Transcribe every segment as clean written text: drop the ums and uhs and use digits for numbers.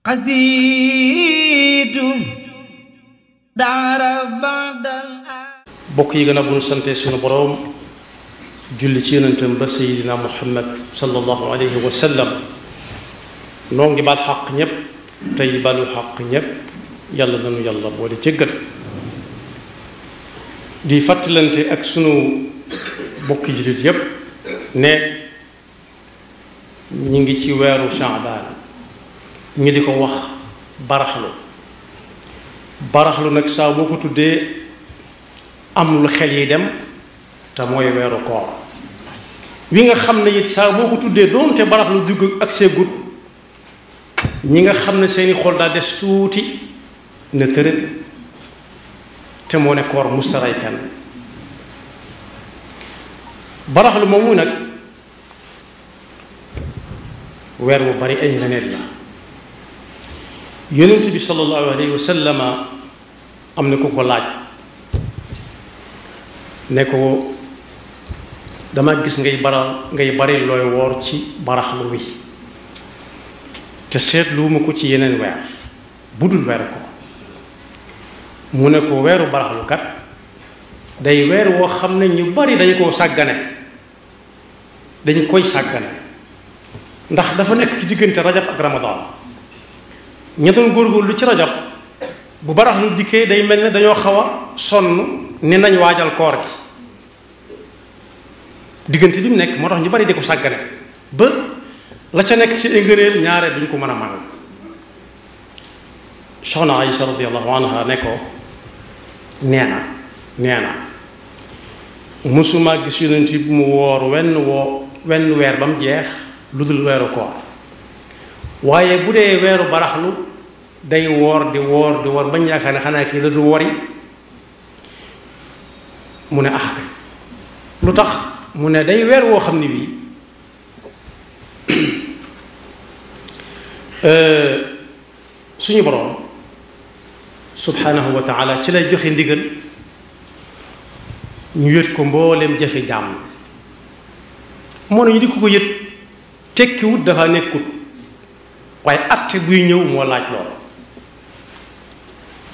xasiitu daara badal bokk yi gën a bu ñu sante sunu boroom julli ci yonentam ba sayidina muhammad sallallahu alayhi wa sallam noo ngi baal xaq ñépp tey balu xaq ñépp yàlla nanu yàlla boole jéggal di fàttalante ak sunu bokki jullit yépp ne ñi ngi ci weeru Shaabaan ñu di ko wax baraxlu nag saa boo ko tuddee am lu xel yi dem te mooy weeru koor wi nga xam ne it saa boo ko tuddee doonte baraxlu dugg ak see gut ñi nga xam ne seeni xol daa des tuuti ne tërët te moo ne koor mustaray kan baraxlu moomu nag weer bu bari ay ngeneel la yonent bi sallallahu alayhi wa sallam am na ku ko laaj ne ko dama gis ngay bari looy woor ci baraxlu wi te seetluwuma ko ci yeneen weer bu dul weer ko mu ne ko weeru baraxlu kat day weer woo xam ne ñu bari dañu koo sàggane dañ koy sàggane ndax dafa nekk ci diggante rajab ak ramadan ña doon góorgóorlu ci rajab bu baraxlu dikkee day mel ne dañoo xaw a sonn ni nañ waajal koor gi diggante bi mu nekk moo tax ñu bari di ko sàggane ba la ca nekk ci ngëneel ñaare duñ ko mën a màng soxna Aysa radiyallahu anha ne ko nee na mësuma gis yonent bi mu woor wenn weer ba mu jeex lu dul weeru koor waaye bu dee weeru baraxlu day woor di woor bañ yaakaar ne xanaa kii la du wori mu ne kay lu tax mu ne day weer woo xam ne bii suñu boroom subhanahu wa taala ci lay joxe ndigal ñu yët ko mbooleem jafe jàmm moo ne ñu di ko yët tekkiwut dafa nekkut waaye atte buy ñëw moo laaj lool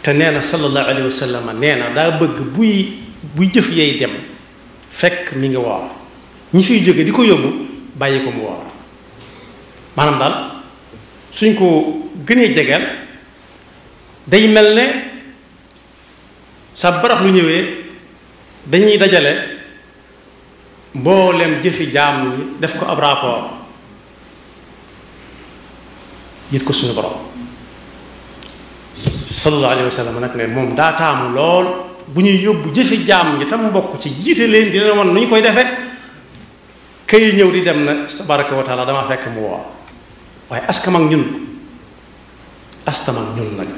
te nee na sallallahu alayhi wa sallam nee na daa bëgg buy jëf yey dem fekk mi ngi woor ñi fiy jóge di ko yóbbu bàyyi ko mu woor maanaam daal suñ ko gënee jegeel day mel ne sa barax lu ñëwee dañuy dajale mboolem jëfi jaam ñi def ko ab rapport yit ko suñu borom sallallahu alayhi wa sallam nag ne moom daa taamu lool bu ñuy yóbbu jëfi jaam ñi tam mbokk ci jiite leen di leen wan nu ñu koy defee kay ñëw di dem na tabaraka wa taala dama fekk mu woor waaye askam ak ñun nag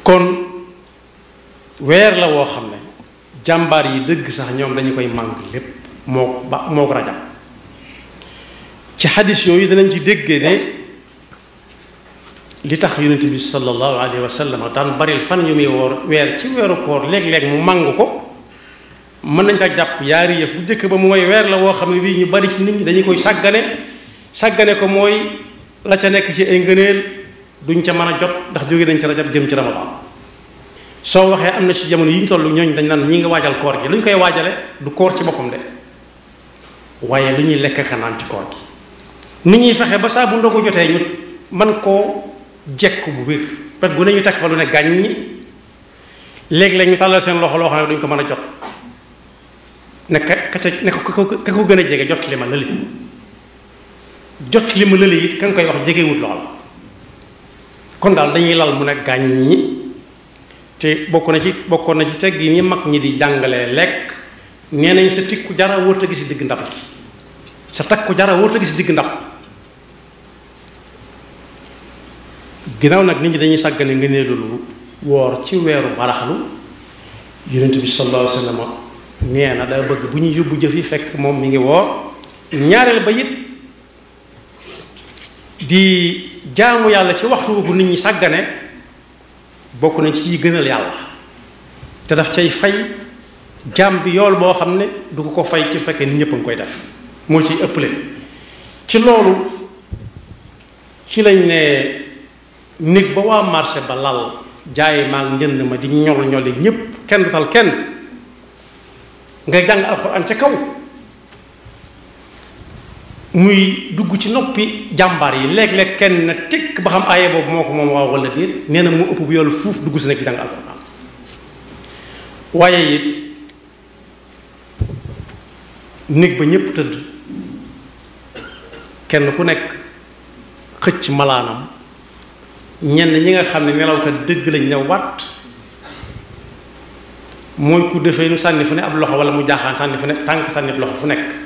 kon weer la woo xam ne jàmbaar yi dëgg sax ñoom dañu koy màng lépp moo rajab ci xadis yooyu danañ ci déggee ne li tax yonent bi sallallahu alayhi wa sallam daan baril fan yu muy woor weer ci weeru koor léeg-léeg mu màng ko mën nañ ca jàpp yaari yëf bu njëkk ba mooy weer la woo xam ne bii ñu bari ci nit ñi dañu koy sàggane ko mooy la ca nekk ci ay ngëneel duñ ca mën a jot ndax jóge nañ ci rajab jëm ci ramadan soo waxee am na ci jamono yi ñu toll ñooñ dañ naan ñi nga waajal koor gi lu ñu koy waajale du koor ci boppam de waaye lu ñuy lekk ka naan ci koor gi nit ñuy fexe ba saa bu ndogu jotee ñu man koo jekk bu wér pet gu ne ñu teg fa lu ne gàññi léeg-léeg ñu tàllal seen loxo loo xam ne duñ ko mën a jot ne ka ko gën a jege jot li ma lële it ka nga koy wax jegewut lool kon daal dañuy lal mu ne gàññi te bokkoon na ci teg yi ñi mag ñi di jàngalee lekk nee nañ sa tikku jara wóor a gis digg ndab li sa takku jara wóor a gis digg ndab ginnaaw nag nit ñi dañuy sàggane ngëneelu woor ci weeru baraxlu yonent bi sallallahu alayhi wa sallam nee na daa bëgg bu ñuy yóbbu jëf yi fekk moom mi ngi woor ñaareel ba it di jaamu yàlla ci waxtu bu nit ñi sàggane bokk nañ ci yi gënal yàlla te daf cay fay jaam bi yool boo xam ne du ko fay ci fekkee nit ñëpp a ngi koy def moo ciy ëpple ci loolu ci lañ ne néeg ba waa marché ba lal jaay maag njënd ma di ñol ñoli ñépp kenn du tal kenn ngay jàng alxuraan ca kaw muy dugg ci noppi jàmbaar yi léeg-léeg kenn na tekk ba xam aaye boobu moo ko moom waaw wala déet nee na mu ëpp bu yoolu fuuf dugg si nekk jàng alxuraan waaye it néeg ba ñépp tëdd kenn ku nekk xëcc malaanam ñenn ñi nga xam ne nelawkat dëgg lañ ne wat mooy ku defee nu sànni fu ne ab loxo wala mu jaaxaan sànni fu ne tànk sànni ab loxo fu nekk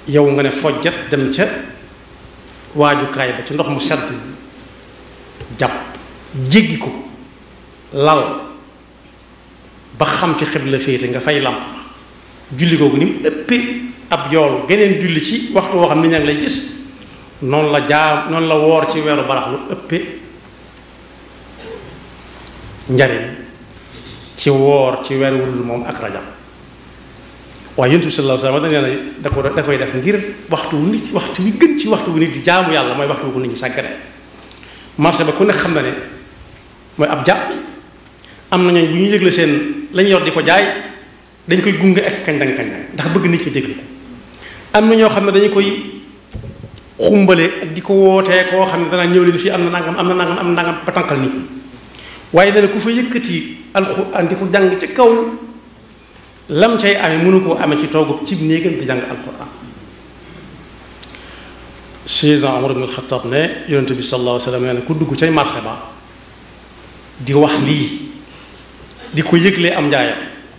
yow nga ne fojjat dem ca waajukaay ba ci ndox mu sedd jàpp jéggi ko lal ba xam fi xibla féete nga fay làmp julli googu ni mu ëppee ab yool geneen julli ci waxtu woo xam ni ñaa ngi lay gis noonu la woor ci weeru barax lu ëppee njariñ ci woor ci weeru wudul moom ak rajab waaye yonent bi sallallahu alayhi wa sallam nee na da koy def ngir waxtu wi gën ci waxtu wu nit di jaamu yàlla mooy waxtu wu ko nit ñi sàggane marché ba ku nekk xam na ne mooy ab jàpp am na ñooñ bu ñu yëgle seen lañu yor di ko jaay dañ koy gunge ak kañ ndax bëgg nit ñi déglu ko am na ñoo xam ne dañu koy xumbale ak di ko wootee koo xam ne danaa ñëw leen fii am na nangam ba tànkal nit waaye nee na ku fa yëkkati alxuraan di ko jàng ci kaw lam cay amee mënu koo amee ci toogub cib néegam di jàng alxuraan Seydina Umar ibn al-Khattab ne yonent bi sallallahu alayhi wa sallam nee na ku dugg cay marché ba di wax lii di ko yëglee am njaayam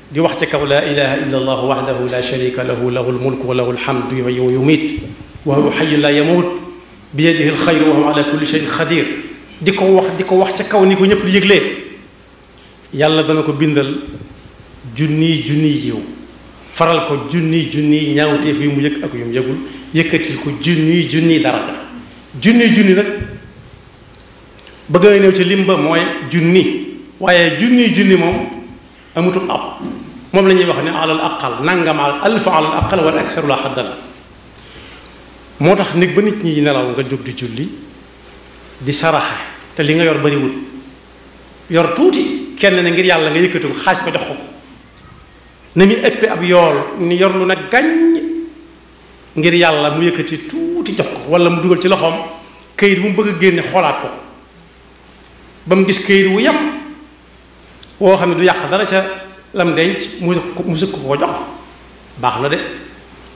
di wax ci kaw laa ilaha illa allah wahdahu la sharika lahu lahul mulku wa lahul hamdu yuhyi wa yumiit wa huwa hayyun la yamut bi yadihi al-khayru wa huwa ala kulli shay'in qadir di ko wax ca kaw ni ko ñëpp di yëglee yàlla dana ko bindal junni yiw faral ko junni ñaawteef yu mu yëg ak yu mu yëgul yëkkatil ko junni daraja junni nag bëgg a ñëw ci lim ba mooy junni waaye junni moom amutul ab moom la ñuy wax ne alal aqal nangam alfa alal aqal wala aksaru la xaddal moo tax nit ba nit ñi nelaw nga jóg di julli di saraxe te li nga yor bariwul yor tuuti kenn ne ngir yàlla nga yëkkati ko xaaj ko jox ko na muy ëppe ab yool ni yor lu nag gàññ ngir yàlla mu yëkkati tuuti jox ko wala mu dugal ci loxoom këyit bu mu bëgg a génne xoolaat ko ba mu gis këyit wu yem woo xam ne du yàq dara ca lam denc mu sëkk ko jox baax na de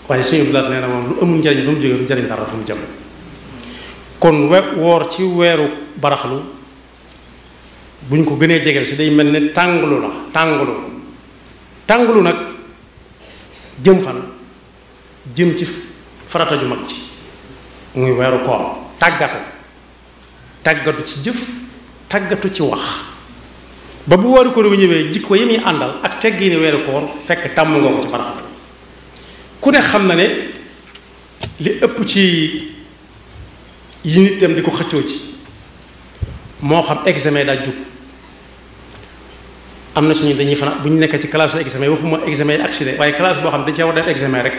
waaye suñu bilaat nee na moom lu amul njariñ fa mu jógee du njariñ dara fa mu jëm kon woor ci weeru baraxlu buñ ko gënee jegeel si day mel ne tàngulu la tàngulu nag jëm fan jëm ci farata ju mag ci muy weeru koor tàggatu ci jëf tàggatu ci wax ba bu weeru koor bi ñëwee jikko yi muy àndal ak teggi ni weeru koor fekk tàmm nga ko ci baraxlu ku ne xam na ne li ëpp ci yi nit dem di ko xëccoo ci moo xam examen daa jub am na suñu dañuy fanaan bu ñu nekkee ci classe examen waxuma examen yi accident waaye classe boo xam ne dañ cee war a def examen rek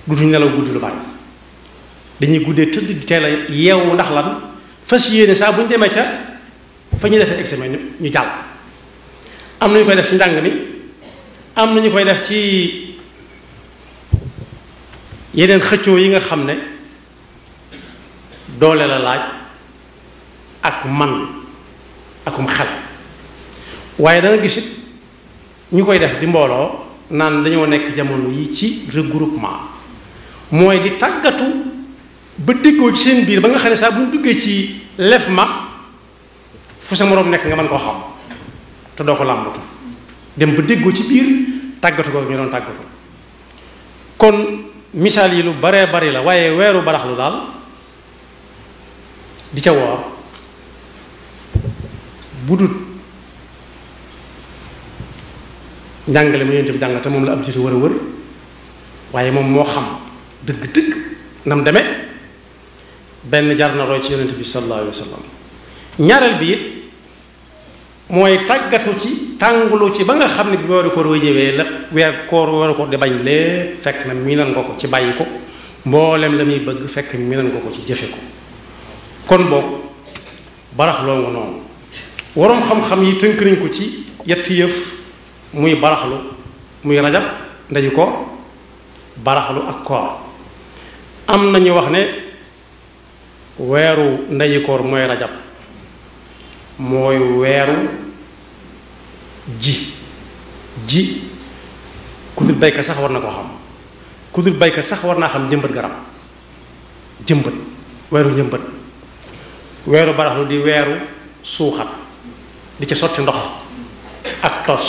dutuñ nelaw guddi lu bari dañuy guddee tëdd di teel a yeewu ndax lan fas yéene saa bu ñu demee ca fa ñu defee examen ñu jàll am na ñu koy def ci njàng mi am na ñu koy def ci yeneen xëccoo yi nga xam ne doole la laaj ak man akum xel waaye da nga gis it ñu koy def di mbooloo naan dañoo nekk jamono yi ci regroupement mooy di tàggatu ba déggoo ci seen biir ba nga xam ne saa bu ñu duggee ci lef ma fu sa moroom nekk nga mën koo xam te doo ko làmbatu dem ba déggoo ci biir tàggatu ko ñu doon tàggatu kon misaal yi lu baree bari la waaye weeru baraxlu daal di ca woor bu dut njàngale mu yonent bi jàngale te moom la ab jiitu war a wër waaye moom moo xam dëgg-dëgg nam demee benn jar na roy ci yonent bi sallallahu alayhi wa sallam ñaareel bi it mooy tàggatu ci tàngulu ci ba nga xam ne bi weeru koor way ñëwee la weeru koor di bañ lépp fekk na miinan nga ko ci bàyyi ko mboolem la muy bëgg fekk miinan nga ko ci jëfe ko kon boog baraxloo nga noonu waroom xam-xam yi tënk nañ ko ci yetti yëf muy baraxlu muy rajab ndeyu koor baraxlu ak koor am nañu wax ne weeru ndeyu koor mooy rajab mooy weeru ji ku dul baykat sax war na ko xam ku dul baykat sax war naa xam jëmbat garab jëmbat weeru njëmbat weeru baraxlu di weeru suuxat di ca sotti ndox ak tos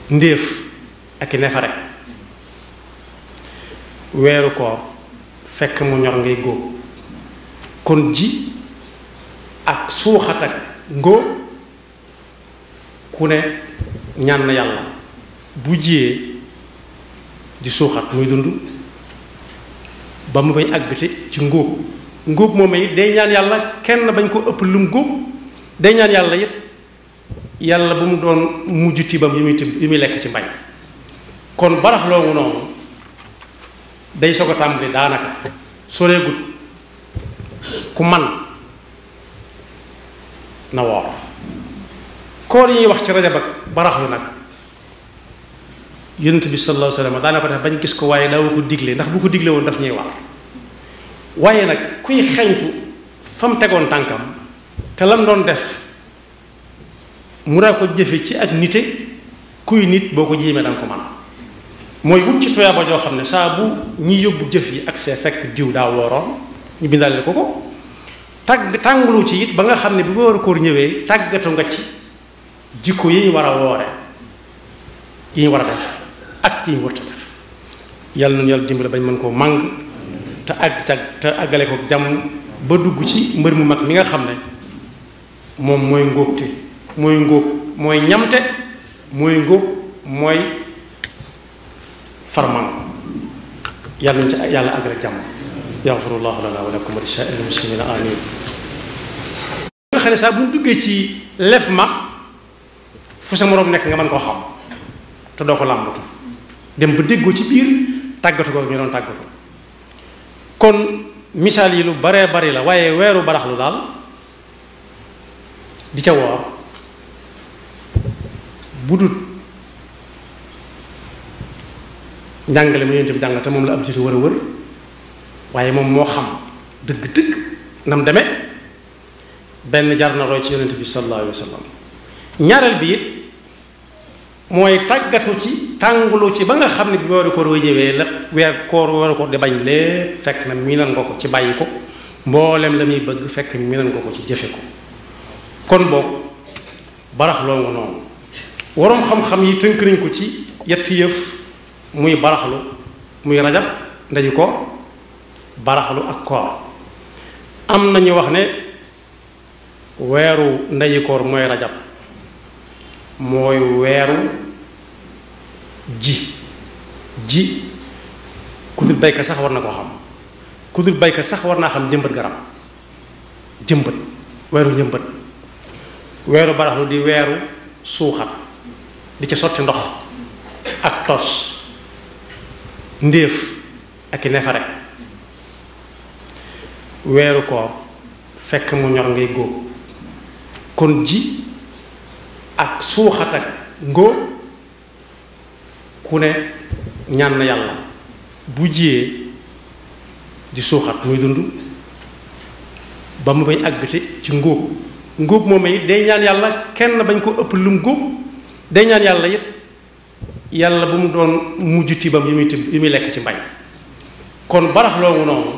ndéef ak i nefare weeru koor fekk mu ñor ngay góob kon ji ak suuxat ak ngóob ku ne ñaan na yàlla bu jiyee di suuxat muy dund ba mu bay àggate ci ngóob moom it day ñaan yàlla kenn bañ ko ëpp lum góob day ñaan yàlla it yàlla bu mu doon mujj tibam yi muy lekk ci mbañ kon baraxloo ngu noonu day soog a tàmbali daanaka soreegut ku man na woor koor yi ñuy wax ci rajab ak baraxlu nag yonent bi sallallahu alayhi wasallam daana ko def bañ gis ko waaye daawu ko digle ndax bu ko digle woon daf ñuy war waaye nag kuy xeñtu fa mu tegoon tànkam te lam doon def mu daa ko jëfe ci ak nite kuy nit boo ko jiimee danga ko man mooy wut ci tuyaaba joo xam ne saa bu ñi yóbbu jëf yi ak see fekk diw daa wooroon ñu bindale ko tàngulu ci it ba nga xam ne bu weeru koor ñëwee tàggatu nga ci jikko yi ñu war a woore yi ñu war a def ak yi ñu warta def yàlla nañu yàlla dimbale bañ mën koo màng te àggale ko jàmm ba dugg ci mbër mu mag mi nga xam ne moom mooy ngóobte mooy ngóob mooy ñamte mooy ngóob mooy farman yàlla nañu ci yàlla àggale jàmm yaxfirullahu lana wa lakum wa li saa'iril muslimina amin nga xam ne saa bu ñu duggee ci lef ma fu sa moroom nekk nga mën koo xam te doo ko làmbatu dem ba déggoo ci biir tàggatu ko ñu doon tàggatu kon misaal yi lu baree bari la waaye weeru baraxlu daal di ca woor bu dut njàngale mu yonent bi jàngale te moom la ab jiitu wër a wër waaye moom moo xam dëgg-dëgg nam demee benn jar na roy ci yonent bi sallallahu alayhi wa sallam ñaareel bi it mooy tàggatu ci tàngulu ci ba nga xam ne bi weeru koor way ñëwee la weeru koor di bañ lépp fekk na miinan nga ko ci bàyyi ko mboolem la muy bëgg fekk miinan nga ko ci jëfe ko kon boog baraxloo nga noonu waroom xam-xam yi tënk nañ ko ci yetti yëf muy baraxlu muy rajab ndeyu koor baraxlu ak koor am nañu wax ne weeru ndeyu koor mooy rajab mooy weeru ji ku dul baykat sax war na ko xam ku dul baykat sax war naa xam jëmbat garab jëmbat weeru njëmbat weeru baraxlu di weeru suuxat di ca sotti ndox ak tos ndéef ak i nefare weeru koor fekk mu ñor ngay góob kon ji ak suuxat ak ngóob ku ne ñaan na yàlla bu jiyee di suuxat muy dund ba mu bay àggate ci ngóob moom it day ñaan yàlla kenn bañ ko ëpp lum góob day ñaan yàlla it yàlla bu mu doon mujj tibam yi muy lekk ci mbañ kon baraxloo ngu noonu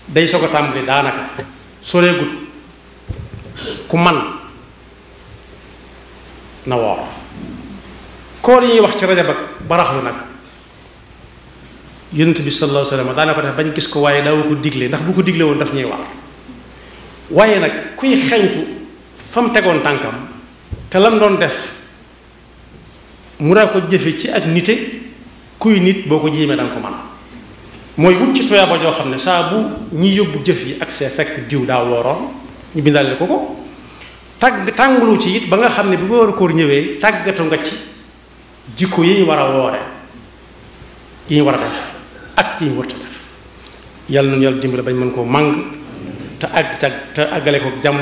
day soog a tàmbali daanaka soreegut ku man na woor koor yi ñuy wax ci rajab ak baraxlu nag yonent bi sallallahu alayhi wasallam daana ko def bañ gis ko waaye daawu ko digle ndax bu ko digle woon daf ñuy war waaye nag kuy xeñtu fa mu tegoon tànkam te lam doon def mu daa ko jëfe ci ak nite kuy nit boo ko jiimee danga ko man mooy wut ci tuyaaba joo xam ne saa bu ñi yóbbu jëf yi ak see fekk diw daa wooroon ñu bindale ko tàngulu ci it ba nga xam ne bu weeru koor ñëwee tàggatu nga ci jikko yi ñu war a woore yi ñu war a def ak yi ñu warta def yàlla nañu yàlla dimbale bañ mën koo màng te àggale ko jàmm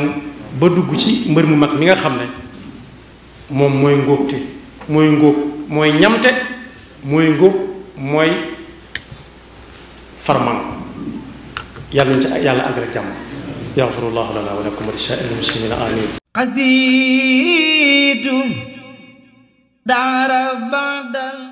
ba dugg ci mbër mu mag mi nga xam ne moom mooy ngóobte mooy ngóob mooy ñamte mooy ngóob mooy farman yàlla nañu ci yàlla àggale jàmm yaxfirullahu lana wa lakum wa li saa'iril muslimina amin qasiidu daara badal